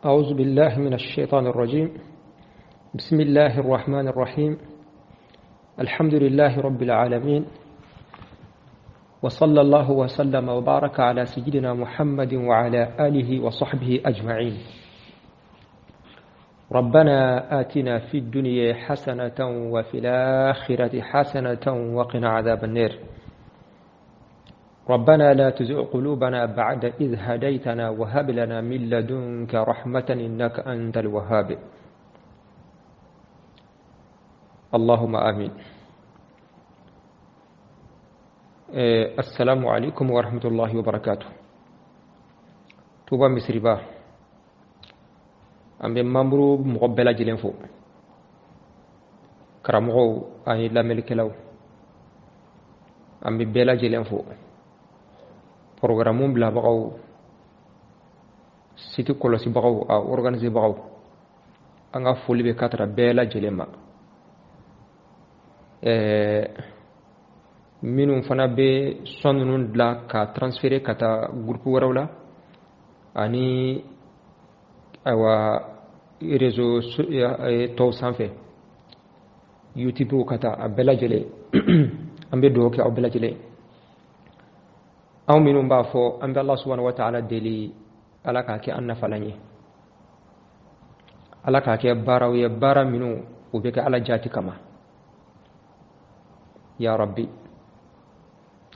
أعوذ بالله من الشيطان الرجيم. بسم الله الرحمن الرحيم. الحمد لله رب العالمين، وصلى الله وسلم وبارك على سيدنا محمد وعلى آله وصحبه أجمعين. ربنا آتنا في الدنيا حسنة وفي الآخرة حسنة وقنا عذاب النار. ربنا لا تزغ قلوبنا بعد إذ هديتنا وهب لنا من لدنك رحمة إنك أنت الوهاب. اللهم آمين. السلام عليكم ورحمة الله وبركاته. Touba Misiriba, an bɛ membre mɔgɔ bɛɛ lajɛlen fo, karamɔgɔw ani lamɛnnikɛlaw, an bɛ bɛɛ lajɛlen fo, programme bilabagaw, site kɔlɔsibagaw, a organisebagaw, an ka foli bɛ ka taga bɛɛ lajɛlen ma. Minnu fana bɛ son ninnu dilan ka transférer ka taa groupe wɛrɛw la ani ayiwa réseau tɔw sanfɛ, YouTube ka taa, a bɛɛ lajɛlen, an bɛ dugawu kɛ aw bɛɛ lajɛlen. Anw minnu b'a fɔ, an bɛ Allah subhanahu wa ta'ala deli, Ala k'a kɛ an nafalan ye, Ala k'a kɛ baaraw ye, baara minnu u bɛ kɛ Ala jaati kama. Ya rabbi,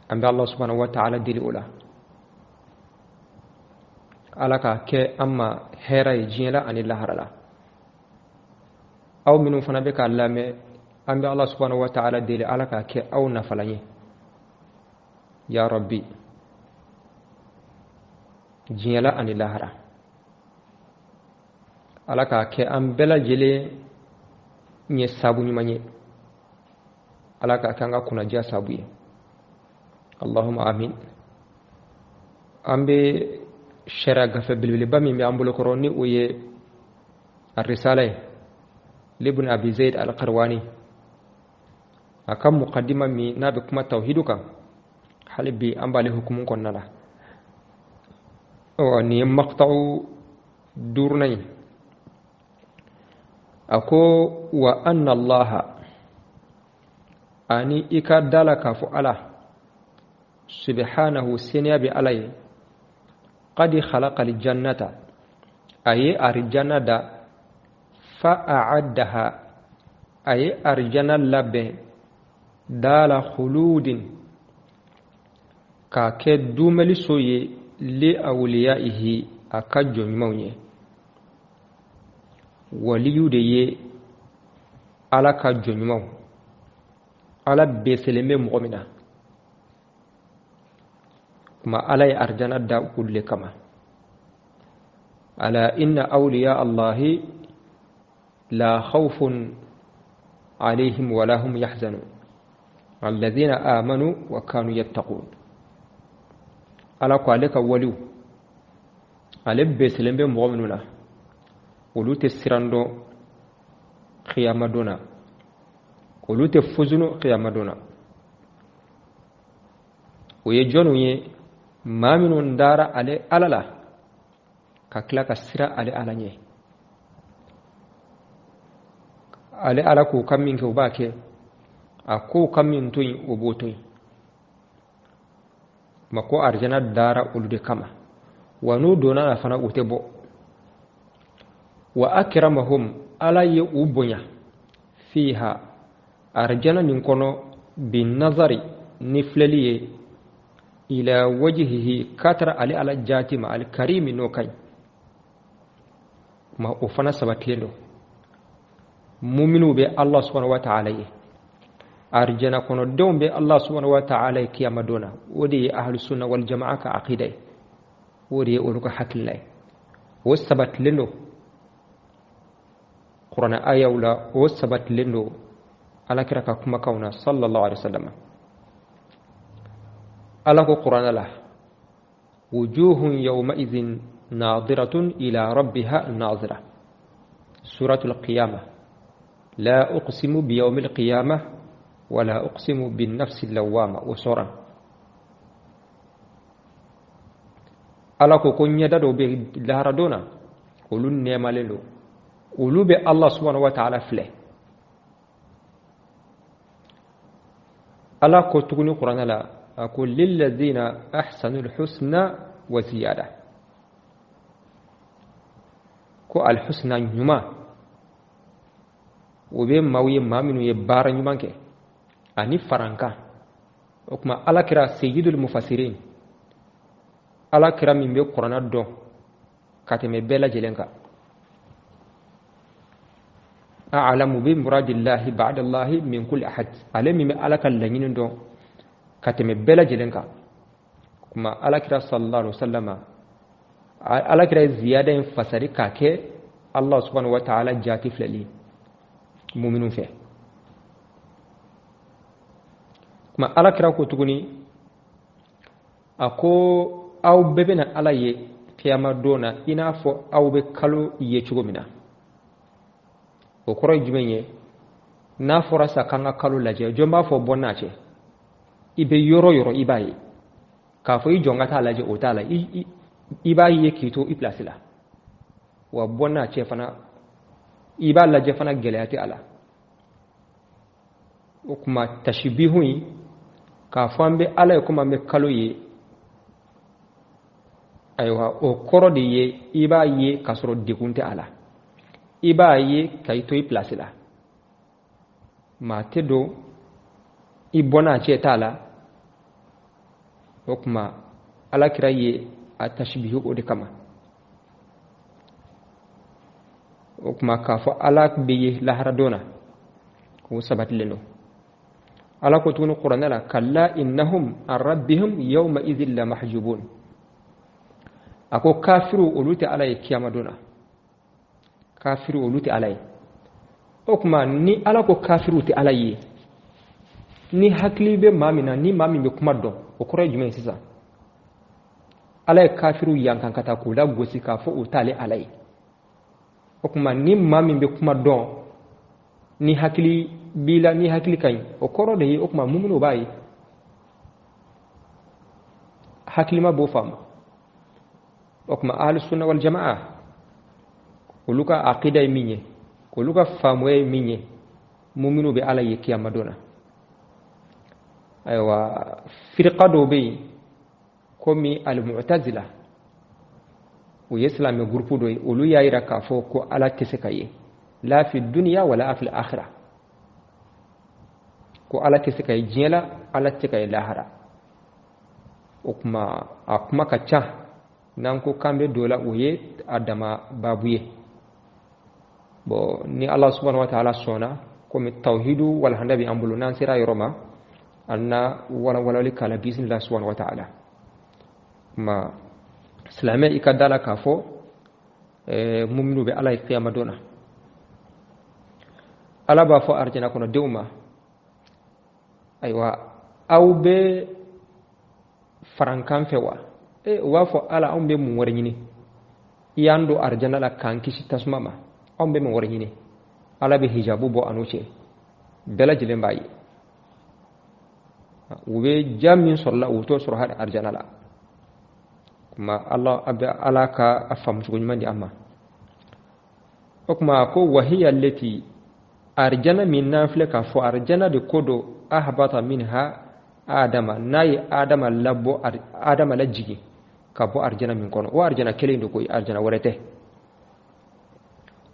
an bɛ Allah subhanahu wa ta'ala deli o la, Ala k'a kɛ an ma hɛrɛ ye diɲɛ la ani lahara la. Aw minnu fana bɛ k'a lamɛn, an bɛ Allah subhanahu wa ta'ala deli, Ala k'a kɛ aw nafalan ye, ya rabbi, diɲɛ la ani lahara. Ala k'a kɛ an bɛɛ lajɛlen ɲɛ sabu ɲuman ye, Ala k'a kɛ an ka kunnadiya sabu ye. Allahumma amin. An bɛ sariya gafe belebeleba min bɛ an bolokɔrɔ, ni o ye Arisala ye libn Abi Zaid al-Qarwani, a ka muqaddima min n'a bɛ kuma tawhidu kan, hali bi an b'ale hukumu kɔnɔna la. Ɔ nin ye maqta'u duurunan ye. A ko: wa anna Allaha, ani i ka da la k'a fɔ Ala subhanahu, seniya bɛ Ala ye, qad khalaqa aljannata, a ye arijanna da, fa a'addaha, a ye arijanna labɛn, dala khuludin, k'a kɛ dumeli so ye, li awliyaihi, a ka jɔn ɲumanw ye. Waliyu de ye Ala ka jɔn ɲumanw, Ala beselen bɛ mɔgɔ min na. Kuma Ala ye arijana da olu le kama. Ala inna awliya Allahi la khawfun alayhim wala hum yahzanun alladhina amanu wa kanu yattaqun. Ala ko ale ka waliw, ale beselen bɛ mɔgɔ minnu na, olu tɛ siran dɔn kiyama don na, olu tɛ fuzunu kiyama don na. O ye jɔnw ye? Maa minnu dara ale Ala la ka tila ka sira ale Ala ɲɛ. Ale Ala k'u ka min kɛ, u b'a kɛ, a k'u ka min to yen, o b'o to yen. Ma ko arijana dara olu de kama, wa n'u donna la fana, u tɛ bɔ. Wa akramahum, Ala ye u bonya, fiha, arijana nin kɔnɔ, bi nazari, ni filɛli ye, ila wajhihi, ka tara ale Ala jaati ma, alkarimi, n'o ka ɲi ma. O fana sabatilen don, muminuw bɛ Allah subhanahu wa ta'ala ye, arijana kɔnɔdenw bɛ Allah subhanahu wa ta'ala ye kiyama don na. O de ye ahlu sunna wal jama'a ka aqida ye, o de ye olu ka hakilina ye. O sabatilen don kuranɛ ayaw la, o sabatilen don Alakira ka kumakanw na, sallallahu alaihi wasallam. Ala ko kuranɛ la: wujuhun yawmaidhin nadiratun ila rabbiha nazira, suratul qiyamah. La uqsimu biyawmil qiyamah wala uqsimu bin nafsi lawama. O sɔrɔ Ala ko ɲɛda dɔw bɛ laharadon na. Olu nɛɛmalen don, olu bɛ Allah subhanahu wa ta'ala filɛ. Ala ko tuguni kuranɛ la, a ko lillazina ahsanul husna wa ziyada, ko alhusna ɲuman o bɛ maaw ye, maa minnu ye baara ɲuman kɛ ani farankan. O tuma Ala kira sayyidul mufassirin, Ala kira min bɛ kuranɛ dɔn ka tɛmɛ bɛɛ lajɛlen kan, a'lamu bi muradillahi ba'dallahi min kulli ahad, ale min bɛ Ala ka laɲini dɔn ka tɛmɛ bɛɛ lajɛlen kan. Kuma Ala kira sallallahu alaihi wasallam, Ala kira ye ziyada in fasari k'a kɛ Allah subhanahu wa ta'ala jaati filɛli muminu fɛ. Kuma Ala kira ko tuguni, a ko aw bɛɛ bɛna Ala ye kiyama don na i n'a fɔ aw bɛ kalo ye cogo min na. O kɔrɔ ye jumɛn ye? N'a fɔra sa k'an ka kalo lajɛ, jɔn b'a fɔ bɔ n'a cɛ? I bɛ yɔrɔ yɔrɔ i b'a ye. K'a fɔ i jɔ n ka taa lajɛ, o t'a la. I b'a ye k'i to i pilasi la. Wa bɔ n'a cɛ fana, i b'a lajɛ fana, gɛlɛya tɛ a la. O tuma tasibihu in, k'a fɔ an bɛ Ala ye komi an bɛ kalo ye, ayiwa, o kɔrɔ de ye i b'a ye k'a sɔrɔ degun tɛ a la, i b'a ye ka i to i pilasi la, maa tɛ don i bɔ n'a cɛ t'a la. O tuma Ala kira ye a tasibihu o de kama. O tuma k'a fɔ Ala bɛ ye lahara don na, o sabatilen don. Ala ko tuguni kuranɛ la, kalla innahum an rabbihim yawma idhin la mahjubun, a ko kafiru olu tɛ Ala ye kiyama don na, kafiru olu tɛ Ala ye. O tuma ni Ala ko kafiru tɛ Ala ye, ni hakili bɛ maa min na, ni maa min bɛ kuma dɔn, o kɔrɔ ye jumɛn ye sisan? Ala ye kafiru yankan ka taa k'u lagosi k'a fɔ u t'ale Ala ye. O tuma ni maa min bɛ kuma dɔn, ni hakili b'i la, ni hakili ka ɲi, o kɔrɔ de ye o tuma muminu b'a ye, hakilima b'o faamu. O tuma ahlu sunna wal jamaa olu ka aqida ye min ye, olu ka faamuya ye min ye, muminu bɛ Ala ye kiyama don na. Ayiwa, firqa dɔw bɛ yen komi al-mu'tazila, o ye silamɛ gurupu dɔ ye, olu y'a yira k'a fɔ ko Ala tɛ se ka ye, la fi dunya wala fil akhirah, ko Ala tɛ se ka ye diɲɛ la, Ala tɛ se ka ye lahara. O tuma a kuma ka ca, n'an ko k'an bɛ don la, o ye a dama baabu ye. Bon, ni Ala subhanahu wa ta'ala sɔnna, komi tawhidu walhanda bɛ an bolo, n'an sera yɔrɔ ma, an na walawalali k'a la bisimilah subhanahu wa ta'ala. Kuma silamɛ i ka da la k'a fɔ muminu bɛ Ala ye kiyama don na. Ala b'a fɔ arijana kɔnɔdenw ma, ayiwa, aw bɛ farankan fɛ wa? U b'a fɔ Ala, anw bɛ mun wɛrɛ ɲini? I y'an don arijana la k'an kisi tasuma ma, anw bɛ mun wɛrɛ ɲini? Ala bɛ hijabu bɔ an n'u cɛ, bɛɛ lajɛlen b'a ye. U bɛ ja min sɔrɔ la, u t'o sɔrɔ hali arijana la. Kuma Ala a bɛ Ala ka a faamucogo ɲuman di an ma. O tuma ko wahiya leti, arijana min n'an filɛ k'a fɔ, arijana de ko don, ahbata minha adama, n'a ye Adama labɔ, Adama lajigin ka bɔ arijana min kɔnɔ, o arijana kelen de koyi, arijana wɛrɛ tɛ.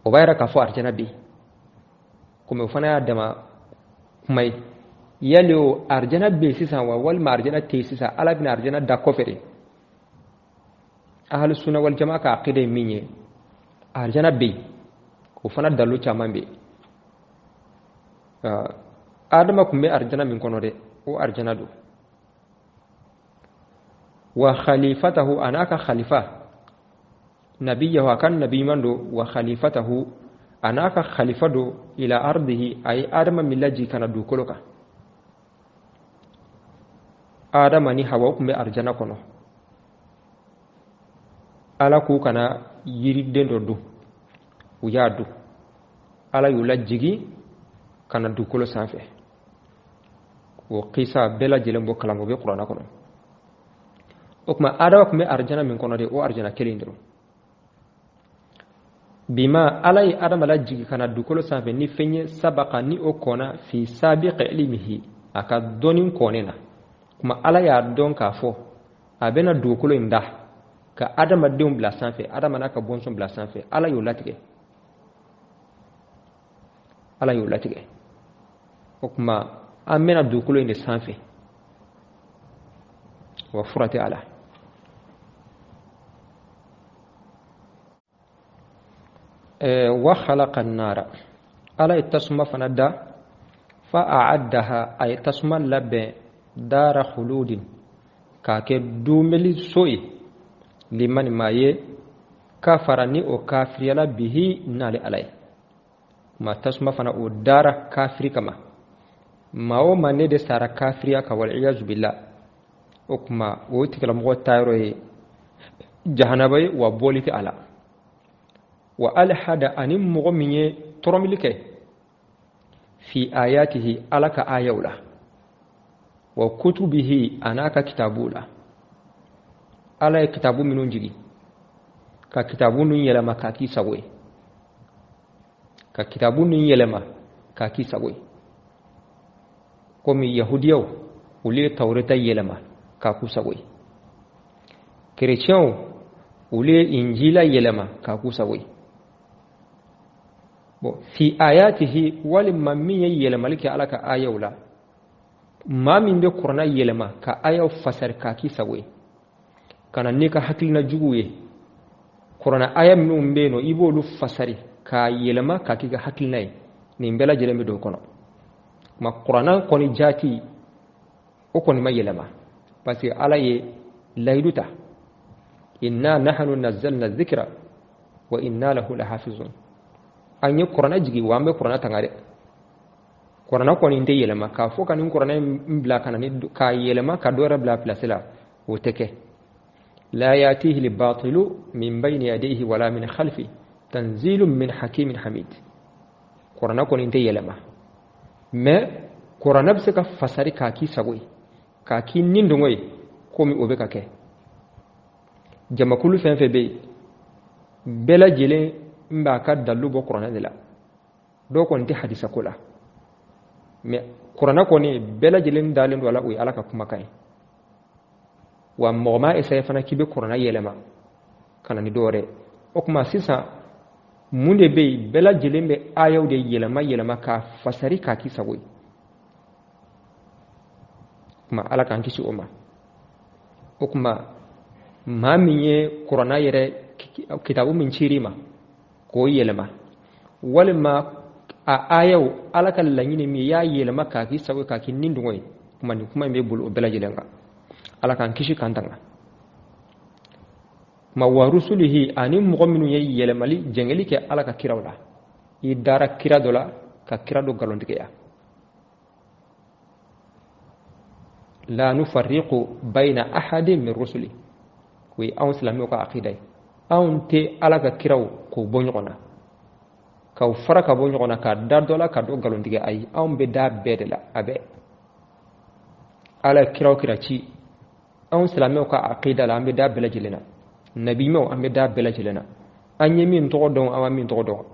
O b'a yira k'a fɔ arijana bɛ yen, komi o fana y'a dama kuma ye. Yali o arijana bɛ yen sisan wa, walima arijana tɛ yen sisan? Ala bɛna arijana da kɔfɛ de. Ahlu sunna wal jamaa ka aqida ye min ye, arijana bɛ yen, o fana dalilu caman bɛ yen. Adama tun bɛ arijana min kɔnɔ dɛ, o arijana don. Wa khalifatahu, a n'a ka khalifa, nabiyahu, a ka nabi ɲuman don, wa khalifatahu, a n'a ka khalifa don, ila ardihi, a ye Adama min lajigin ka na dugukolo kan. Adama ni Hawa tun bɛ arijana kɔnɔ, Ala k'u kana yiriden dɔ dun, u y'a dun, Ala y'u lajigin ka na dugukolo sanfɛ. O kisa bɛɛ lajɛlen bɔ kalama, o bɛ kuranɛ kɔnɔ. O tuma Adama tun bɛ arijana min kɔnɔ de, o arijana kelen dɔrɔn. Bima ala ye adama lajigi ka na dugukolo sanfɛ ni fɛn ye sabaka ni o kɔnna fi sabiqi ilmihi a ka dɔnni kɔnnen na. Kuma ala y'a dɔn k'a fɔ a bɛna dugukolo in da ka adamadenw bila sanfɛ, adama n'a ka bɔnsɔn bila sanfɛ. Ala y'o latigɛ, ala y'o latigɛ. O tuma an bɛna dugukolo in de sanfɛ, wa fura tɛ a la. Wa khalaqa an-nara, ala ye tasuma fana da, fa a'addaha, a ye tasuma labɛn dara khuludin, k'a kɛ dumeli so ye, liman maa ye kafara ni o kafiriyala bihi n'ale ala ye. Ma tasuma fana o dara kafiri kama, maa o maa ne de sara kafiriya kan, wal iyazu billah, o tuma o tigilamɔgɔ taayɔrɔ ye jahanaba ye, wa bɔli tɛ a la. Wa alhada, ani mɔgɔ min ye tɔrɔmili kɛ fi ayatihi, ala ka ayaw la, wa kutubihi, a n'a ka kitabuw la. Ala ye kitabu minnu jigi, ka kitabu ninnu yɛlɛma k'a k'i sago ye, ka kitabu ninnu yɛlɛma k'a k'i sago ye, komi yahudiyaw olu ye tawureta yɛlɛma k'a k'u sago ye, kerecɛnw olu ye injila yɛlɛma k'a k'u sago ye. Bon, fi ayatihi, walima min ye yɛlɛmali kɛ ala ka ayaw la, maa min bɛ kuranna yɛlɛma ka ayaw fasari k'a k'i sago ye, ka na n'i ka hakilina juguw ye, kuranna aya minnu bɛ yen nɔ, i b'olu fasari k'a yɛlɛma k'a k'i ka hakilina ye, nin bɛɛ lajɛlen bɛ don o kɔnɔ. Ma kuranna kɔni jaati o kɔni ma yɛlɛma, parce que ala ye layidu ta, inna nahnu nazzalna dhikra wa inna lahu lahafizun. An ye kuranna jigi, wa an bɛ kuranna tanga dɛ. Kuranna kɔni tɛ yɛlɛma k'a fɔ ka nin kuranna in bila ka na ni k'a yɛlɛma ka dɔ wɛrɛ bila place la, o tɛ kɛ. La yatihi al-batilu min bayni yadayhi wala min khalfi tanzilun min hakimin hamid. Kuranna kɔni tɛ yɛlɛma, mais kuranna bɛ se ka fasari k'a k'i sago ye, k'a k'i ni dɔngɔ ye, komi o bɛ ka kɛ. Jamakulu fɛn fɛn bɛ yen, bɛɛ lajɛlen b'a ka dalilu bɔ kuranna de la. Dɔw kɔni tɛ hadisa ko la, mais kuranna kɔni bɛɛ lajɛlen dalen don a la, o ye ala ka kumakan ye. Wa mɔgɔ ma essayer fana k'i bɛ kuranna yɛlɛma ka na ni dɔ wɛrɛ. O tuma sisan mun de bɛ yen? Bɛɛ lajɛlen bɛ ayaw de yɛlɛma yɛlɛma k'a fasari k'a k'i sago ye. Kuma ala k'an kisi o ma. O tuma maa min ye kuranna yɛrɛ kitabu min cir'i ma k'o yɛlɛma, walima a ayaw ala ka laɲini min y'a yɛlɛma k'a k'i sago ye, k'a k'i ni dɔngɔ ye, kuma nin kuma in bɛ boli o bɛɛ lajɛlen kan. Ala k'an kisi k'an tanga. Ma wa rusulihi, ani mɔgɔ minnu ye yɛlɛmali jɛngɛli kɛ ala ka kiraw la, i dara kira dɔ la ka kira dɔ nkalontigiya. La nufarriqu bayna ahadin min rusuli, o ye anw silamɛw ka akida ye. Anw tɛ ala ka kiraw k'o bɔ ɲɔgɔn na, k'aw fara ka bɔ ɲɔgɔn na, k'a da dɔ la ka dɔ nkalontigɛ. Ayi, anw bɛ da bɛɛ de la. A bɛɛ ala ye kiraw kira ci, anw silamɛw ka akida la, an bɛ da bɛɛ lajɛlen na. Nabiɲumanw, an bɛ da bɛɛ lajɛlen na. An ye min tɔgɔ dɔn, an ma min tɔgɔ dɔn.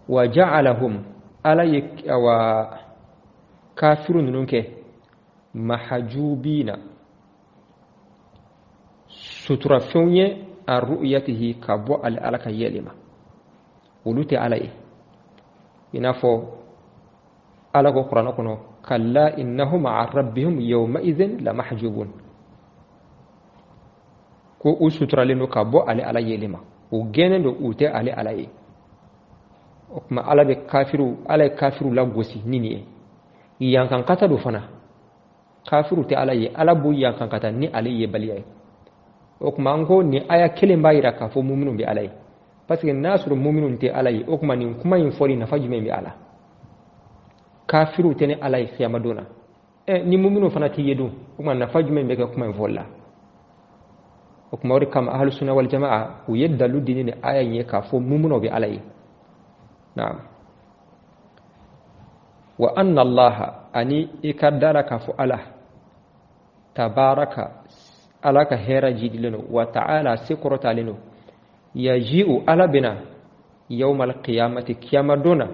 Wa ja'alahum, ala ye awa kafiru ninnu kɛ mahajubina, suturafɛnw ye, an ru'yatihi, ka bɔ ale ala ka yɛlɛ ma. Olu tɛ ala ye. I n'a fɔ ala ko kuranɛ kɔnɔ, kalla innahum an rabbihim yawma idhin la mahjubun, ko u suturalen don ka bɔ ale ala yɛlɛ ma, u gɛnnen don, u tɛ ale ala ye. O tuma ala bɛ kafiru, ala ye kafiru lagosi ni nin ye. Yankan kata don fana, kafiru tɛ ala ye, ala b'u yankan kata ni ale yebaliya ye. O tuma an ko nin aya kelen b'a yira k'a fɔ muminw bɛ ala ye, parce que n'a sɔrɔ muminw tɛ ala ye, o tuma nin kuma in fɔli nafa jumɛn bɛ a la? Kafiru tɛ ni ala ye kiyama don na. Ni muminw fana t'i ye dun, o tuma nafa jumɛn bɛ kɛ kuma in fɔli la? O tuma o de kama ahlu sunna wal jamaa u ye dalu di ni aya in ye k'a fɔ muminw bɛ ala ye. Naam. Wa anna allaha, ani i ka da la k'a fɔ ala tabaraka, ala ka hɛrɛ jidilen don, wa ta'ala, se kɔrɔtalen don, Yaji'u, Ala bɛna, yawmal qiyamati, kiyama don na,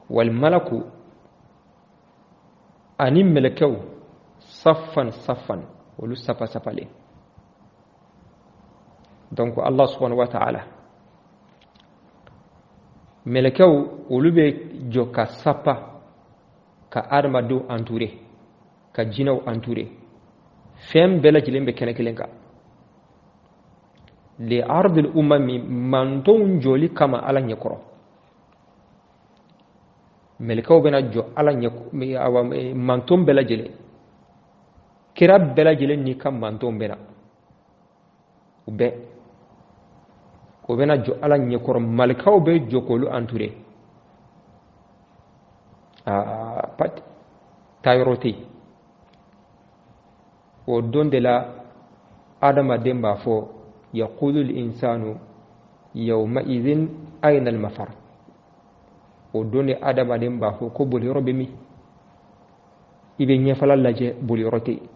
wal malaku, ani mɛlɛkɛw, saffan saffan, olu sapa sapalen. Donc Allah subhanahu wa ta'ala, mɛlɛkɛw olu bɛ jɔ ka sapa ka adamadenw entouré, ka jinɛw entouré, fɛn bɛɛ lajɛlen bɛ kɛnɛ kelen kan, li ardil umami, mantonw jɔli kama Ala ɲɛkɔrɔ. Mɛlɛkɛw bɛna jɔ Ala ɲɛ, awa manton bɛɛ lajɛlen, kira bɛɛ lajɛlen n'i ka mantonw bɛna, u bɛɛ o bɛna jɔ Ala ɲɛkɔrɔ. Malikaw bɛ jɔ k'olu entouré. Aa, pat taayɔrɔ tɛ yen. O don de la adamaden b'a fɔ: yaqulu l-insanu yawma idhin ayna al-mafar. O don de adamaden b'a fɔ ko boliyɔrɔ bɛ min? I bɛ ɲɛfɛla lajɛ, boliyɔrɔ tɛ yen.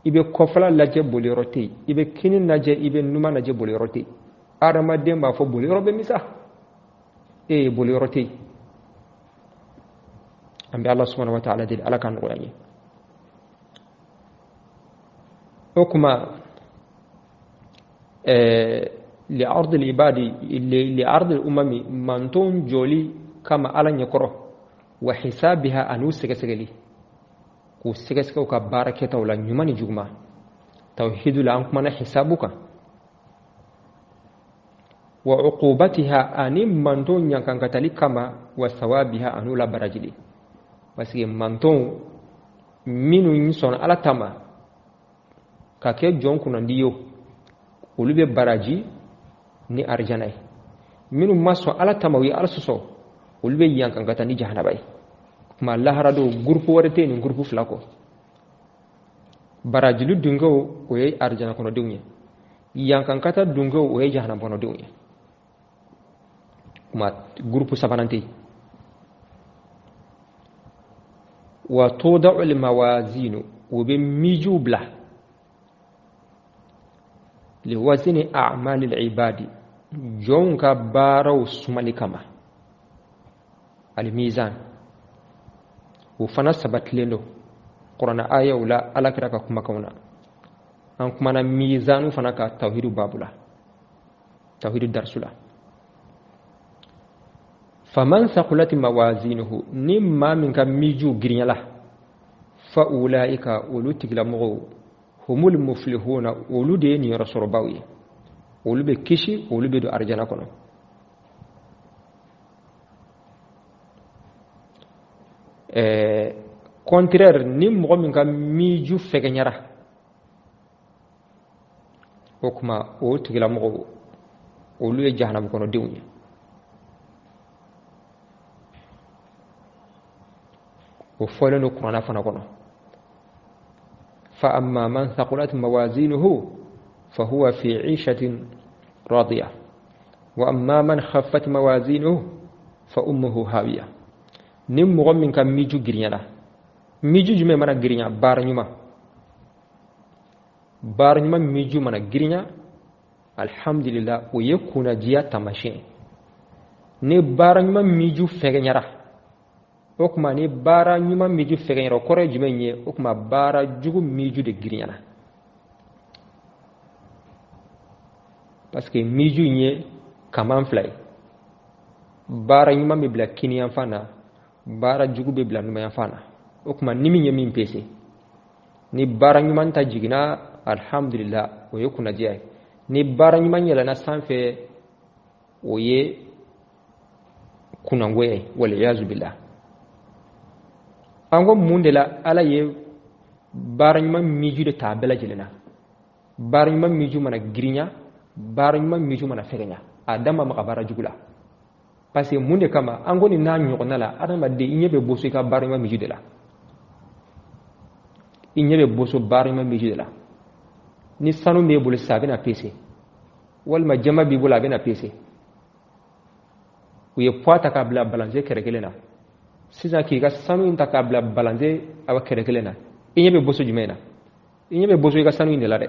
I bɛ kɔfɛla lajɛ, boliyɔrɔ tɛ yen. I bɛ kini lajɛ, i bɛ numan lajɛ, boliyɔrɔ tɛ yen. Adamaden b'a fɔ: boliyɔrɔ bɛ min sa? Ee, boliyɔrɔ tɛ yen. An bɛ Ala subhanahu wa ta'ala deli, Ala ka nɔgɔya n ye. O kuma li ardi ibadi, li ardi umami, manton jɔli kama Ala ɲɛkɔrɔ, wa hisabiha, an'u sɛgɛsɛgɛli, k'u sɛgɛsɛgɛ u ka baara kɛtaw la, ɲuman ni juguman. Tawhidu la, an kumana hisabu kan. Wa uqubatiha, ani manton ɲankankatali kama, wa sawabiha, an'u la barajili, parce que manton minnu sɔnna Ala ta ma ka kɛ jɔn kunnandi ye, olu bɛ baraji ni arijana ye. Minnu ma sɔn Ala ta ma, u ye Ala sɔsɔ, olu bɛ yankan ka taa ni jahanaba ye. Kuma lahara don, groupe wɛrɛ tɛ yen nin groupe fila kɔ. Barajili dunkew, o ye arijana kɔnɔdenw ye. Yankankata dunkew, o ye jahanaba kɔnɔdenw ye. Kuma groupe sabanan tɛ yen. Wa tuda'u al-mawazinu, o bɛ mijiw bila, liwazini a'mali al-ibadi, jɔnw ka baaraw sumali kama, al-mizan. O fana sabatilen don kuranɛ ayaw la, Ala kira ka kumakanw na. An kumana mizanu fana ka tawhidu babu la, tawhidu darisu la. Faman thaqulat mawazinuhu, ni maa min ka mijiw girinyala, fa ulaika, olu tigilamɔgɔw, humul muflihuna, olu de ye niyɔrɔ sɔrɔbaw ye, olu bɛ kisi, olu bɛ don arijana kɔnɔ. Contraire, ni mɔgɔ min ka miju fɛgɛnyara, o kuma o tigilamɔgɔw, olu ye jahanama kɔnɔdenw ye. O fɔlen don kuranɛ fana kɔnɔ: fa amma man thaqulat mawazinuhu fa huwa fi 'ishatin radiya, wa amma man khaffat mawazinuhu fa ummuhu hawiya. Ni mɔgɔ min ka miju girinyala, miju jumɛn mana girinya? Baara ɲuman, baara ɲuman miju mana girinya, alhamdulillah, o ye kunnadiya taamasiyɛn. Ni baara ɲuman miju fɛgɛnyara, o tuma ni baara ɲuman miju fɛgɛnyara, o kɔrɔ ye jumɛn ye? O tuma baara jugu miju de girinyana, parce que miju in ye kaman fila ye. Baara ɲuman bɛ bila kiniyanfan na, baara jugu bɛ bila numanyanfan na. O tuma ni min ye min pese, ni baara ɲuman ta jiginna, alhamdulillah, o ye kunnadiya ye. Ni baara ɲuman yɛlɛnna sanfɛ, o ye kunnangoya ye, waliyazu billah. An ko mun de la Ala ye baara ɲuman miju de ta a bɛɛ lajɛlen na? Baara ɲuman miju mana girinya, baara ɲuman miju mana fɛgɛnya, a da ma maga baara jugu la. Parce que mun de kama an ko nin n'a ɲɔgɔnna la? Adamaden, i ɲɛ bɛ boso i ka baara ɲuman miju de la, i ɲɛ bɛ boso baara ɲuman miju de la. Ni sanu b'e bolo sisan, a bɛna pese, walima jama b'i bolo, a bɛna pese. U ye poids ta k'a bila balance kɛrɛ kelen na sisan, k'i ka sanu in ta k'a bila balance a kɛrɛ kelen na, i ɲɛ bɛ boso jumɛn na? I ɲɛ bɛ boso i ka sanu in de la dɛ.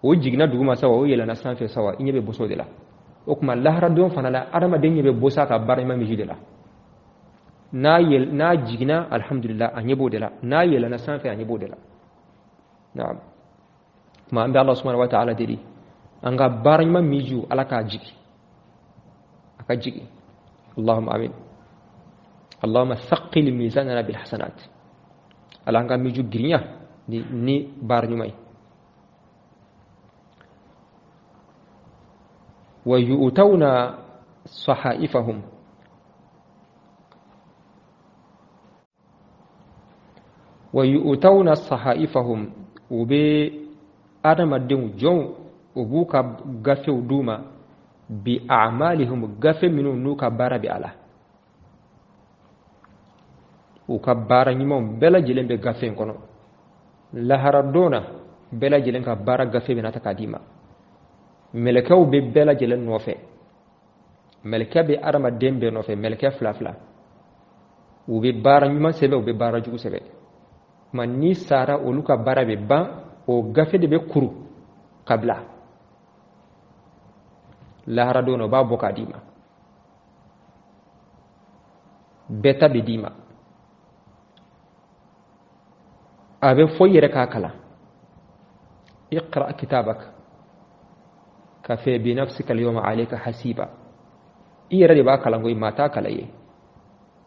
O jiginna duguma sa wa, o yɛlɛnna sanfɛ sa wa, i ɲɛ bɛ boso de la. O tuma laharadon fana la, adamaden ɲɛ bɛ bosa ka baara ɲuman miji de la. N'a yɛl n'a jiginna, alhamdulillah, a ɲɛ b'o de la. N'a yɛlɛnna sanfɛ, a ɲɛ b'o de la. Naam, kuma an bɛ Allah subhanahu wa ta'ala deli, an ka baara ɲuman mijiw, Ala k'a jigi, a ka jigi. Allahumma amin. Allahumma thaqil mizanana bil hasanat. Ala an ka miju girinya ni baara ɲuman ye. Wa yu'tawna sahaifahum, wa yu'tawna sahaifahum, u bɛ adamadenw jɔnw, u b'u ka gafew d'u ma, bi a'malihim, gafe minnu n'u ka baara bɛ a la, u ka baara ɲumanw bɛɛ lajɛlen bɛ gafe in kɔnɔ. Laharadon na, bɛɛ lajɛlen ka baara gafe bɛna ta k'a d'i ma. Mɛlɛkɛw bɛ bɛɛ lajɛlen nɔfɛ, mɛlɛkɛ bɛ adamaden bɛɛ nɔfɛ, mɛlɛkɛ fila fila. U bɛ baara ɲuman sɛbɛn, u bɛ baara jugu sɛbɛn. Tuma n'i sara, olu ka baara bɛ ban, o gafe de bɛ kuru ka bila. Laharadon na, u b'a bɔ k'a d'i ma, bɛɛ ta bɛ d'i ma. A bɛ fɔ i yɛrɛ k'a kalan: iqra kitabak kafa bi nafsika al-yawma alayka hasiba. I yɛrɛ de b'a kalan koyi, maa t'a kalan ye.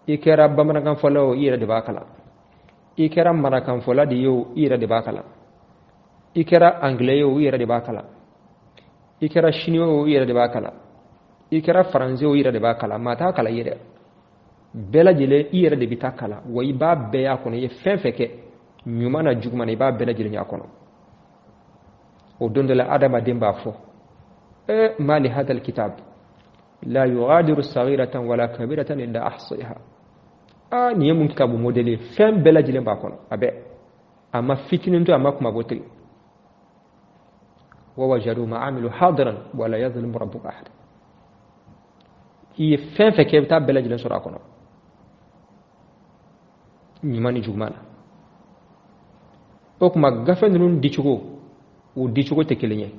I kɛra bamanankan fɔla o, i yɛrɛ de b'a kalan. I kɛra marakan fɔla de ye o, i yɛrɛ de b'a kalan. I kɛra anglais ye o, i yɛrɛ de b'a kalan. I kɛra chinois o, i yɛrɛ de b'a kalan. I kɛra français o, i yɛrɛ de b'a kalan. Maa t'a kalan i ye dɛ. Bɛɛ lajɛlen, i yɛrɛ de bɛ taa kalan wa. I b'a bɛɛ y'a kɔnɔ. I ye fɛn fɛn kɛ, ɲuman na, juguman na, i b'a bɛɛ lajɛlen y'a kɔnɔ. O don dɔ la, adamaden b'a fɔ: e ma li hadha alkitab la yughadiru saghiratan wala kabiratan illa ahsayha. Aa, nin ye mun kitabu modèle ye? Fɛn bɛɛ lajɛlen b'a kɔnɔ, a bɛɛ, a ma fitinin to, a ma kumabo tigɛ. Wa wajadu ma amilu hadiran wala yadhlimu rabbuka ahada. I ye fɛn fɛn kɛ, i bɛ taa bɛɛ lajɛlen sɔrɔ a kɔnɔ, ɲuman ni juguman na. O tuma gafe ninnu dicogo, u dicogo tɛ kelen ye.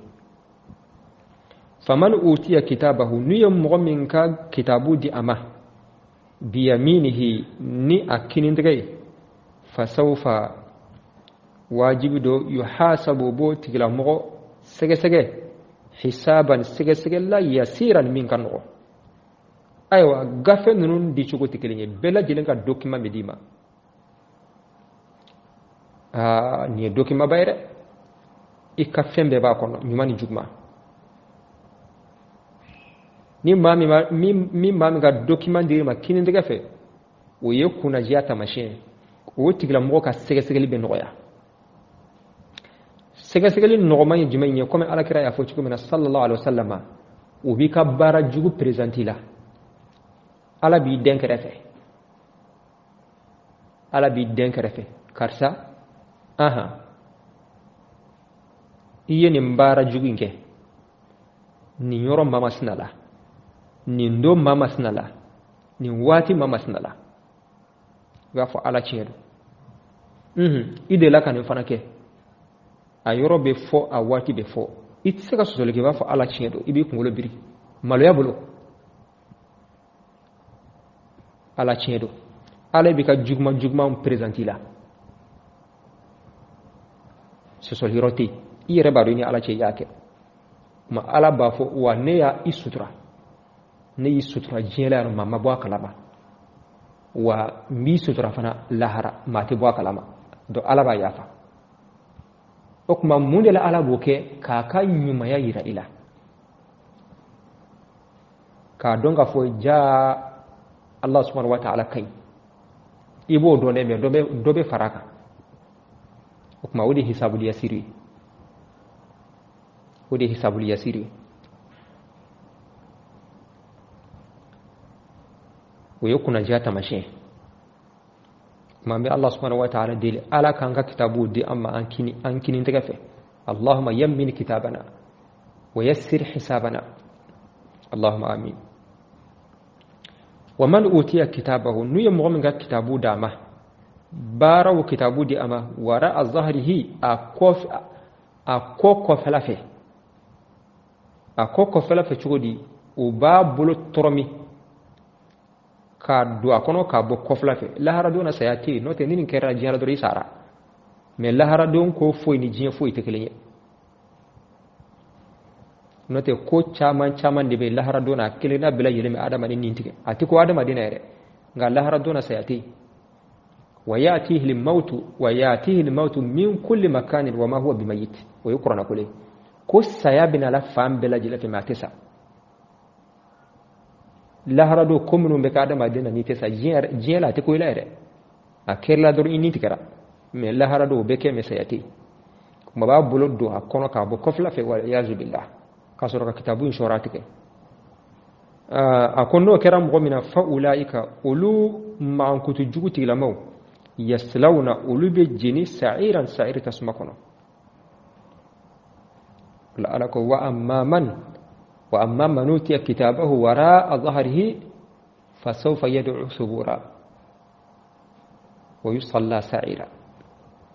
Faman utiya kitabahu, n'u ye mɔgɔ min ka kitabu di a ma, biyaminihi, ni a kinintigɛ ye, fasawfa, wajibi do, yuhasabu, b'o tigilamɔgɔ sɛgɛsɛgɛ, hisaban, sɛgɛsɛgɛla, yasiran, min ka nɔgɔ. Ayiwa, gafe ninnu dicogo tɛ kelen ye. Bɛɛ lajɛlen ka document bɛ d'i ma. Aa, nin ye document ba ye dɛ! I ka fɛn bɛɛ b'a kɔnɔ, ɲuman ni juguman. Ni maa min ma min maa min ka document dir'i ma kinintigɛ fɛ, o ye kunnajiya taamasiyɛn ye. O tigilamɔgɔ ka sɛgɛsɛgɛli bɛ nɔgɔya. Sɛgɛsɛgɛli nɔgɔman ye jumɛn ye? Komi Alakira y'a fɔ cogo min na, sallallahu alaihi wa sallam, o b'i ka baara jugu présenter la. Ala b'i den kɛrɛfɛ, Ala b'i den kɛrɛfɛ: karisa, ahan, i ye nin baara jugu in kɛ nin yɔrɔ maa masina la, nin don maa masina la, nin waati maa masina la. I b'a fɔ: Ala, tiɲɛ don. I delila ka nin fana kɛ. A yɔrɔ bɛ fɔ, a waati bɛ fɔ, i tɛ se ka sɔsɔli kɛ. I b'a fɔ: Ala, tiɲɛ don. I b'i kunkolo biri maloya bolo: Ala, tiɲɛ don. Ala b'i ka juguman juguman présenter la, sɔsɔli yɔrɔ tɛ yen. I yɛrɛ b'a dɔn, i ni Ala cɛ, i y'a kɛ. Ma Ala b'a fɔ: wa ne y'a i sutura, ne y'i sutura diɲɛ la yan, maa ma bɔ a kalama, wa n b'i sutura fana lahara, maa tɛ bɔ a kalama. Donc Ala b'a yafa. O tuma mun de la Ala b'o kɛ? K'a ka ɲumanya yira i la, k'a dɔn k'a fɔ ja Allah subhanahu wa ta'ala ka ɲi. I b'o dɔn dɛ, mais dɔ bɛ fara a kan. O tuma o de ye hisabul yasiri ye, o de ye hisabul yasiri ye. O ye kunnadiya taamasiyɛn. Tuma an bɛ Allah subhanahu wa ta'ala deli, Ala k'an ka kitabuw di an ma an kini tɛgɛ fɛ. Allahumma yammin kitabana wa yassir hisabana, allahumma amin. Wa man utiya kitabahu, n'u ye mɔgɔ min ka kitabu d'a ma, baaraw kitabu di a ma, wara a zahrihi, a kɔ kɔfɛla fɛ. A ko kɔfɛla fɛ cogo di? U b'a bolo tɔrɔmi k'a don a kɔnɔ k'a bɔ kɔfɛla fɛ. Laharadon na saya tɛ yen, n'o tɛ ni nin kɛra diɲɛ la dɔrɔn i sara. Mais laharadon ko foyi ni diɲɛ foyi tɛ kelen ye, n'o tɛ ko caman caman de bɛ laharadon na, a kelenna bɛɛ lajɛlen bɛ adamaden nin tigɛ. A tɛ ko adamaden na yɛrɛ, nka laharadon na saya tɛ yen. Wa ya'tihi al-mautu wa ya'tihi al-mautu min kulli makanin wa ma huwa bimayit. O ye kuranɛ ko ye ko saya bɛna la fan bɛɛ lajɛlen fɛ, mais a tɛ sa. Laharadon ko minnu bɛ kɛ adamaden na n'i tɛ sa diɲɛ la, a tɛ ko i la yɛrɛ, a kɛr'i la dɔrɔn i ni tigɛra. Mais laharadon o bɛ kɛ, mais saya tɛ yen. Kuma b'a bolo don a kɔnɔ k'a bɔ kɔfɛla fɛ, wal iyazu billah, k'a sɔrɔ ka kitabu in sɔrɔ a tigɛ. A ko n'o kɛra mɔgɔ min na, fa ulaika, olu mankutu jugu tigilamaw, yaslawna, olu bɛ jeni, sa'iran, sa'ir tasuma kɔnɔ. Ala ko wa amma man wa amma man utiya kitabahu wara'a dhahrihi fasawfa yad'u subura wa yusalla sa'ira.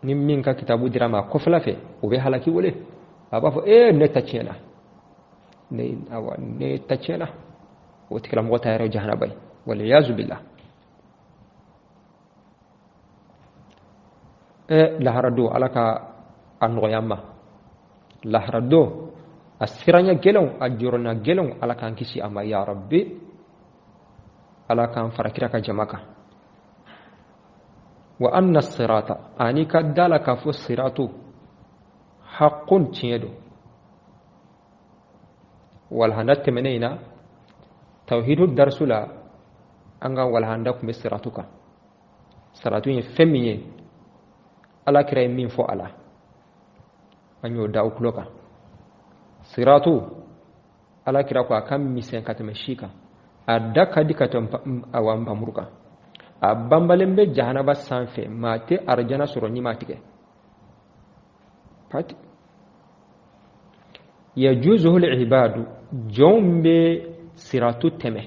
Ni min ka kitabu dira ma kɔfɛla fɛ, o bɛ halaki wele, a b'a fɔ ee, ne ta tiɲɛna, ne awa, ne ta tiɲɛna. O tigilamɔgɔ ta yɛrɛ jahanaba ye, waliyazu billah. E lahara don, Ala ka a nɔgɔya ma. Lahara don a siranya gɛlɛnw, a jɔrɔna gɛlɛnw, Ala k'an kisi a ma ya rabbi. Ala k'an fara kira ka jama kan. Wa anna sirata, ani ka da la k'a fɔ siratu haqqun, tiɲɛ don. Walhanda tɛmɛnen in na, tawhidu darisu la, an ka walhanda tun bɛ siratu kan. Siratu ye fɛn min ye, Ala kira ye min fɔ a la, an y'o da o tulo kan. Siratu, Ala kira ko a ka misɛn ka tɛmɛ si kan, a da ka di ka tɛmɛ awa npamuru kan, a banbalen bɛ jahanaba sanfɛ, maa tɛ arijana sɔrɔ n'i m'a tigɛ. Pati yajuzuhu al-ibadu, jɔnw bɛ siratu tɛmɛ.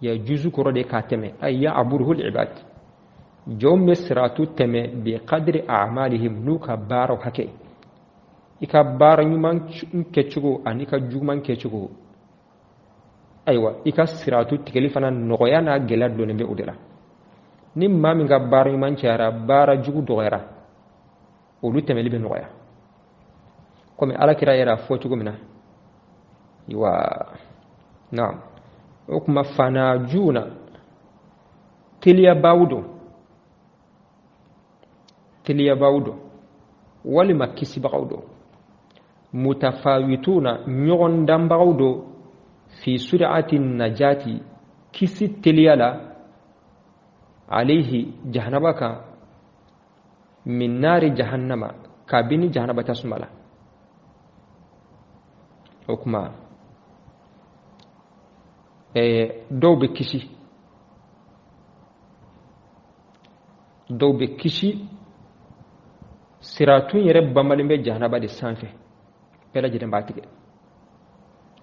Yajuzu kɔrɔ de k'a tɛmɛ, ay ya'buruhu al-ibad, jɔnw bɛ siratu tɛmɛ bi qadri a'malihim, n'u ka baaraw hakɛ. I ka baara ɲuman kɛcogo ani i ka juguman kɛcogo, ayiwa, i ka siratu tigɛli fana nɔgɔya n'a gɛlɛya donnen bɛ o de la. Ni maa min ka baara ɲuman cayara, baara jugu dɔgɔyara, olu tɛmɛli bɛ nɔgɔya, komi Ala kira yɛrɛ a fɔ cogo min na. Wa naam, o kuma fanajuna, teliyabaw don, teliyabaw don walima kisibagaw don, mutafawituna, ɲɔgɔn danbagaw don, fi sur'ati najati, kisi teliya la, alayhi, jahanaba kan, min nari jahannama, kabini jahanaba tasuma la. O kuma dɔw bɛ kisi, dɔw bɛ kisi. Siratun yɛrɛ banbalen bɛ jahanaba de sanfɛ, bɛɛ lajɛlen b'a tigɛ.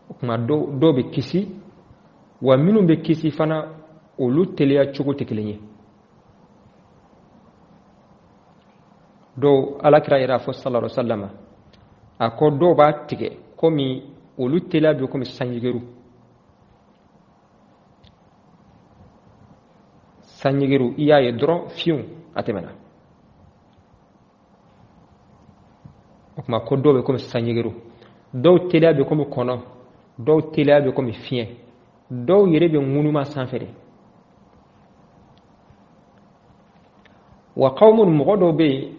O kuma dɔw bɛ kisi, wa minnu bɛ kisi fana, olu teliya cogo tɛ kelen ye. Dɔw, Ala kira yɛrɛ a fɔ sallallahu alaihi wasallam, a ko dɔw b'a tigɛ komi olu teliya bɛ komi sanjigeru. Sanjigeru, i y'a ye dɔrɔn fiyewu, a tɛmɛna. O kuma ko dɔw bɛ komi sanjigeru, dɔw teliya bɛ komi kɔnɔ, dɔw teliya bɛ komi fiɲɛ, dɔw yɛrɛ bɛ ŋunuma sanfɛ de. Wa qawmun, mɔgɔ dɔw bɛ yen,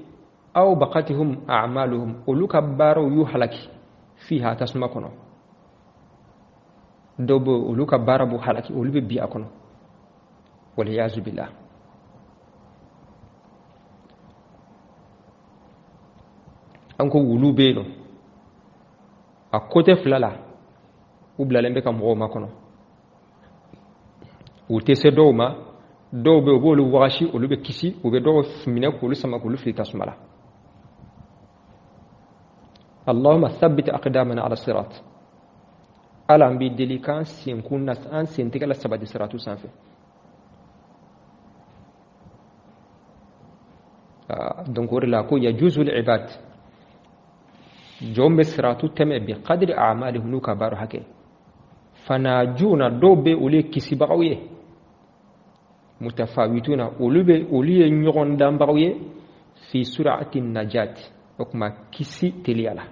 aw baqatihum a'maluhum, olu ka baaraw y'u halaki, fiha, tasuma kɔnɔ. Dɔw bɛ, olu ka baara b'u halaki, olu bɛ bi a kɔnɔ, waliyazu billah. An ko wulu bɛ yen nɔ, a côté fila la, u bilalen bɛ ka mɔgɔw makɔnɔ, u tɛ se dɔw ma. Dɔw bɛ yen, u b'olu wagasi, olu bɛ kisi. U bɛ dɔw minɛ k'olu sama k'olu fili tasuma la. Allahumma thabbit aqdamana ala sirat. Ala, an b'i deli k'an senkun na, an sentigɛ la sabati siratu sanfɛ. Donc o de la ko yajuzu al-ibad. Jɔn bɛ siratu tɛmɛ bi qadri a'malihim, n'u ka baara hakɛ. Fanajuna, dɔw bɛ olu ye kisibagaw ye. Mutafawituna, olu bɛ olu ye ɲɔgɔn danbagaw ye. Fi sur'ati najati, o kuma kisi teliya la.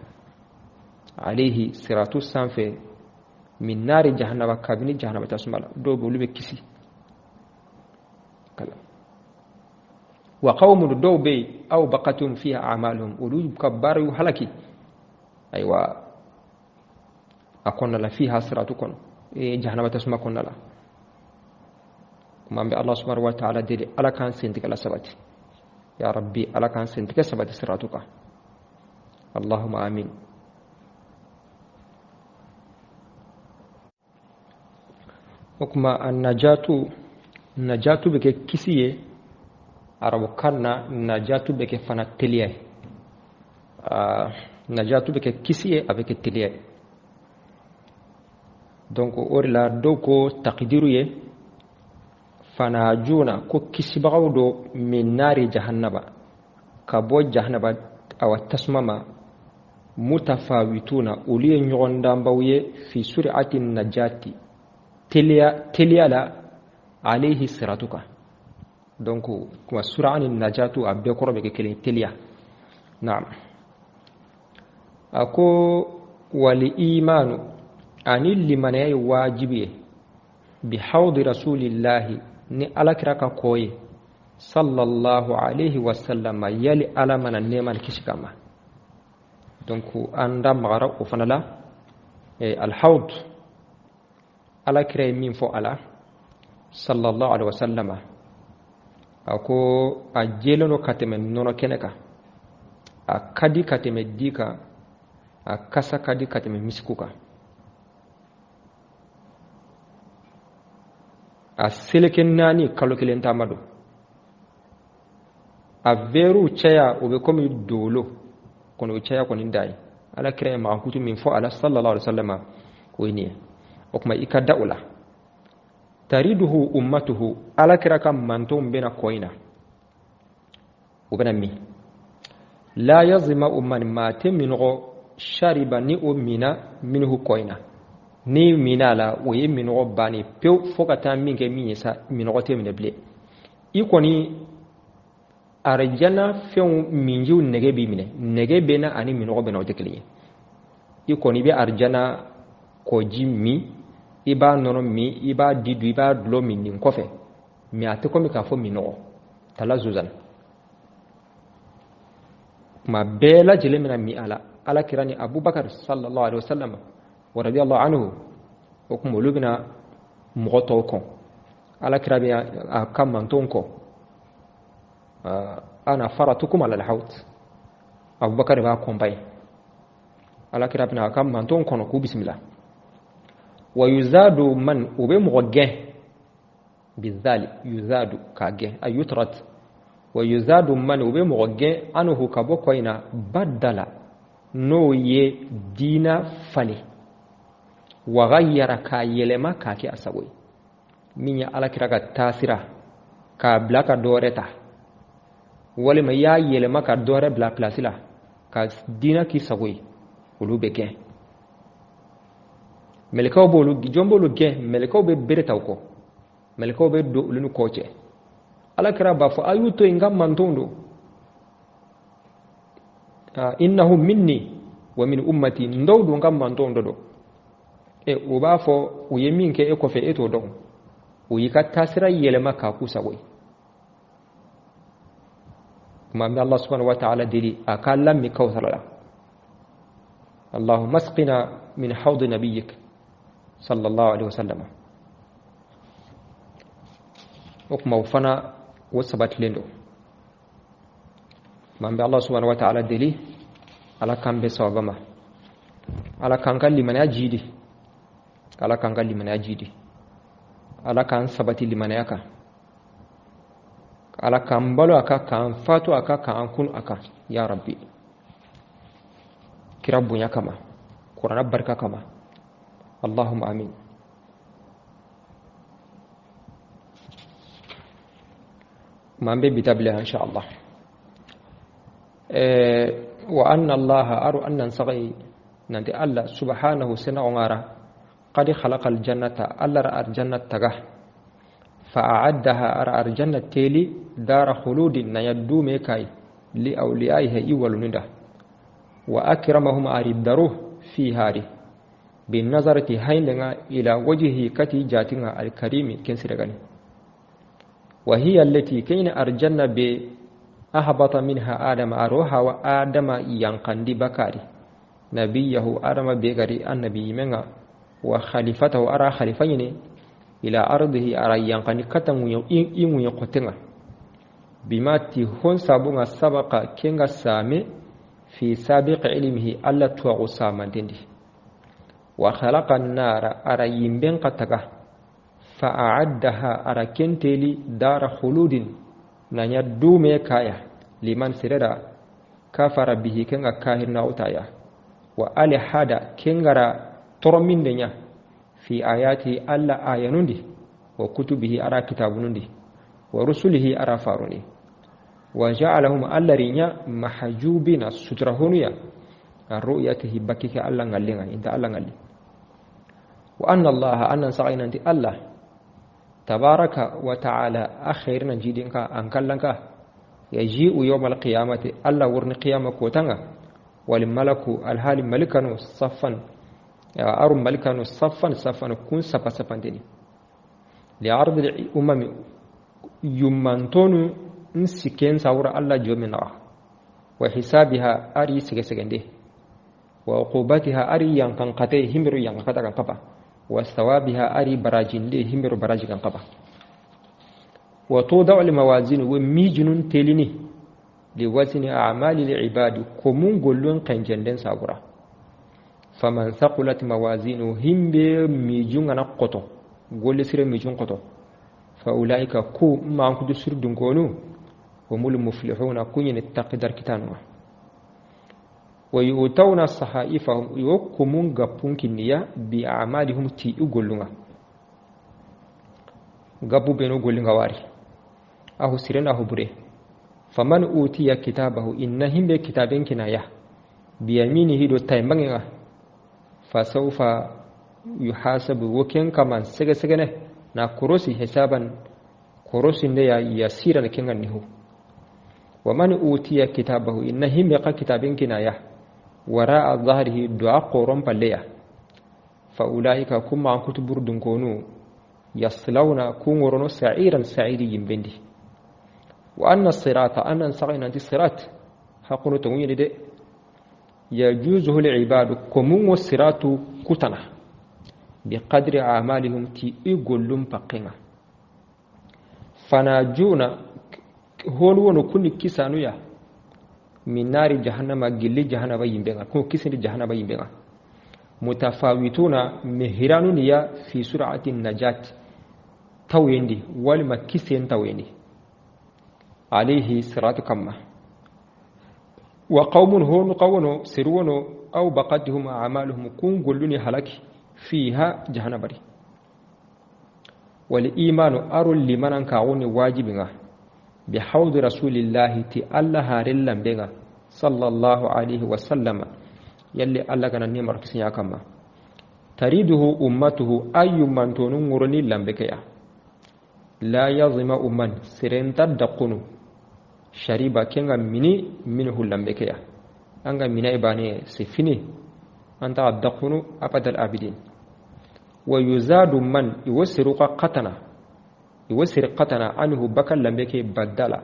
Alayhi, siratu sanfɛ, min nari jahannama, kabini jahannama tasuma la, dɔw bɛ olu bɛ kisi. Kala wa qawmun, dɔw bɛ yen, aw baqatum fiha a'maluhum, olu ka baara y'u halaki. Ayiwa, a kɔnɔna la, fiha, siratu kɔnɔ, jahannama tasuma kɔnɔna la. Kuma an bɛ Allah subhanahu wa ta'ala deli, Ala k'an sentigɛ la sabati. Ya rabbi, Ala k'an sentigɛ sabati siratu kan. Allahumma amin. O kuma a najatu, najatu bɛ kɛ kisi ye arabukan na, najatu bɛ kɛ fana teliya ye. Najatu bɛ kɛ kisi ye, a bɛ kɛ teliya ye. Donc o de la dɔw ko takidiru ye fanajuna, ko kisibagaw do, min nari jahannaba, ka bɔ jahannaba awa tasuma ma. Mutafawituna, olu ye ɲɔgɔn danbaw ye. Fi sur'ati najati, teliya teliya la, alayhi, siratu kan. Donc kuma sura ni najatu, a bɛɛ kɔrɔ bɛ kɛ kelen, teliya. Naam, a ko wali imanu, ani limanaya ye wajibi ye, bi hawdi rasulillahi, ni alakira ka kɔ ye, sallallahu alayhi wa sallam, yali Ala mana nɛɛma ni kisi kama. Donc an da magara o fana la. Alhawd, alakira ye min fɔ a la, sallallahu alaihi wa sallama, a ko a jɛlen don ka tɛmɛ nɔnɔ kɛnɛ kan, a ka di ka tɛmɛ di kan, a kasa ka di ka tɛmɛ misiku kan, a seleke 4 kalo 1 taama don, a veruw caya o bɛ komi dolo kɔni, o caya kɔni da ye. Ala kira ye makankutu min fɔ a la, sallallahu alaihi wa sallam, o ye nin ye. O tuma i ka da o la. Tariduhu ummatuhu, ala kira ka mantonw bɛna kɔ in na, o bɛna min. La yazma'u man, maa tɛ minɔgɔ, shariba, ni o mina, minhu, kɔ in na. Ni mina a la, o ye minɔgɔ bannen pewu, fo ka taa min kɛ min ye sa, minɔgɔ tɛ minɛ bilen. I kɔni arijana fɛnw minjiw nɛgɛ b'i minɛ, nɛgɛ bɛ na ani minɔgɔ bɛ na, o tɛ kelen ye. I kɔni i bɛ arijana kɔji min, i b'a nɔnɔ min, i b'a di dun, i b'a dulɔ min nin kɔfɛ, mɛ a tɛ komi k'a fɔ minɔgɔ talazuzan. Kuma bɛɛ lajɛlen bɛna min a la. Ala kira ni Abubakar, sallallahu alaihi wasallam wa radiyallahu anhu, o kuma olu bɛna mɔgɔ tɔw kɔn, ala kira bɛ a ka mantonw kɔ. Ana faratukum ala alhawt, Abubakar b'a kɔnba ye, ala kira bɛna a ka mantonw kɔnɔ k'u bisimila. Wa yuzadu man, o bɛ mɔgɔ gɛn, bizali yuzadu, k'a gɛn, a yutrat. Wa yuzadu man, o bɛ mɔgɔ gɛn, anhu, ka bɔ kɔ in na, badala, n'o ye diina falen, wa gayyara, k'a yɛlɛma k'a kɛ a sago ye. Min ye ala kira ka taasira k'a bila ka dɔ wɛrɛ ta, walima i y'a yɛlɛma ka dɔ wɛrɛ bila pilasi la ka diina k'i sago ye, olu bɛ gɛn. Mɛlɛkɛw b'olu, jɔn b'olu gɛn? Mɛlɛkɛw bɛ bere ta u kɔ, mɛlɛkɛw bɛ don olu ni kɔ cɛ. Ala kira b'a fɔ: a y'u to yen, n ka mantonw don. Innahu minni wa min ummati, n dɔw don, n ka mantonw dɔ don. E o b'a fɔ u ye min kɛ e kɔfɛ, e t'o dɔn, o y'i ka taasira yɛlɛma k'a k'u sago ye. Kuma an bɛ Allah subhanahu wa ta'ala deli, a k'a lammi kawsara la. Allahumma asqina min hawdi nabiyyik, sallallahu alaihi wasallam. O kuma o fana o sabatilen don. Kuma an bɛ Allah subhanahu wa ta'ala deli, Ala k'an bɛn sawaba ma, Ala k'an ka limaniya jidi, Ala k'an ka limaniya jidi, Ala k'an sabati limaniya kan, Ala k'an balo a kan, k'an fatu a kan, k'an kun a kan, ya rabbi, kira bonya kama, kurana barika kama. Allahumma amin. Kuma an bɛ bi ta bila, insha Allah. Wa anna allaha aru annan sagai nanti Allah subhanahu sena ongara qad khalaqa aljannata alla ra arjanna taga fa a'addaha ara arjanna teli dara khuludin na yaddume kai li awliyaiha iwalunida wa akramahum ariddaru fi hari bin nazarati haynga ila wajhi kati jatinga alkarimi kensiregani wa hiya allati kayna arjanna bi ahbata minha adama aroha wa adama yankandi bakari nabiyahu adama begari annabi menga wa khalifatahu ara khalifayni ila ardihi ara yankandi katangu ingu qotenga bima tihon sabunga sabaqa kenga same fi sabiq ilmihi alla tuwa samantendi wa khalaqa an-nara ara yimben qataga fa a'addaha ara kenteli dara khuludin nanya dume kaya liman sirera kafara bihi kenga kahir na utaya wa alhada kengara toromindenya fi ayati alla ayanundi wa kutubihi ara kitabunundi wa rusulihi ara faruni wa ja'alahum allarinya mahjubina sutrahunuya ru'yatihi bakika alla ngallinga inta alla ngalli wa anna allaha annan sa'ina anti allah tabaraka wa ta'ala akhirna jidinka ankallanka yaji'u yawmal qiyamati alla wurni qiyama kotanga wal malaku alhali malikanu saffan arum malikanu saffan saffan kun sapa sapanteni li ardi umami yumantonu nsiken sawra alla jomina wa hisabiha ari sigesegende wa uqubatiha ari yankan qate himiru yankata kan kapa wa thawabiha ari barajinde himiru baraji kan kapa wa tudau al mawazin wa mijunun telini li wazni a'mali al ibad kumun gollon kanjenden sabura faman thaqulat mawazinu himbe mijun ana qoto golle sire mijun qoto fa ulaika ku ma kudu sirdun konu humul muflihuna kunyin taqdar kitanwa wa yu'tawna sahaifahum yukumun gapunkinniya bi a'malihum ti ugollunga gabu beno gollinga wari ahu sirena ahu bure faman utiya kitabahu inna himbe kitaben kinaya bi yaminihi do taymangenga fa sawfa yuhasabu waken kaman sege segene na korosi hisaban korosi ne ya yasiran kengan nihu wa man utiya kitabahu inna himbe ka kitaben kinaya wara'a dhahrihi du'a qoron palleya fa ulaika kuma kutubur dunkonu yaslawna kungorono sa'iran sa'iri yimbendi wa anna sirata annan sa'ina anti sirat haqunu tawini de yajuzuhu li'ibadu kumun siratu kutana biqadri a'malihim ti igollum paqinga fanajuna honu wono kunni kisanuya min nari jahannama gilli jahannama yimbenga ko kisindi jahannama yimbenga mutafawituna mihranuniya fi sur'ati najat tawendi walma kisen tawendi alayhi siratu kamma wa qaumun honu qawno sirwono aw baqatuhum a'maluhum kun golluni halaki fiha jahannabari wal imanu arul limanan kawuni wajibinga bi hawdi rasulillahi ti alla harellam benga sallallahu alaihi wa sallama yalli alla kana nemar kisinya kama tariduhu ummatuhu ayyuman tonun nguroni lambekeya la yazima umman sirenta daqunu shariba kenga mini minhu lambekeya anga mina ibane sifini anta daqunu abadal abidin wa yuzadu man iwasiruqa qatana iwasir qatana anhu bakal lambeke badala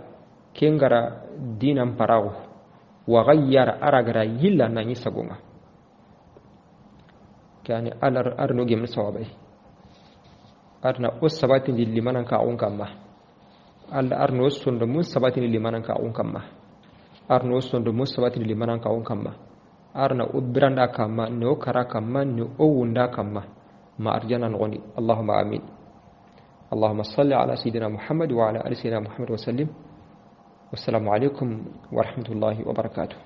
kengara dinan parago wa ghayyara aragara yilla nani sagonga kani alar arno gem sawabai arna o sabatin limanan ka on kamma alla arno sondo mun sabatin limanan ka on kamma arno sondo mun sabatin limanan ka on kamma arna o biranda kamma ne o kara kamma ne o wunda kamma ma arjana ngoni allahumma amin اللهم صل على سيدنا محمد وعلى آل سيدنا محمد وسلم والسلام عليكم ورحمة الله وبركاته.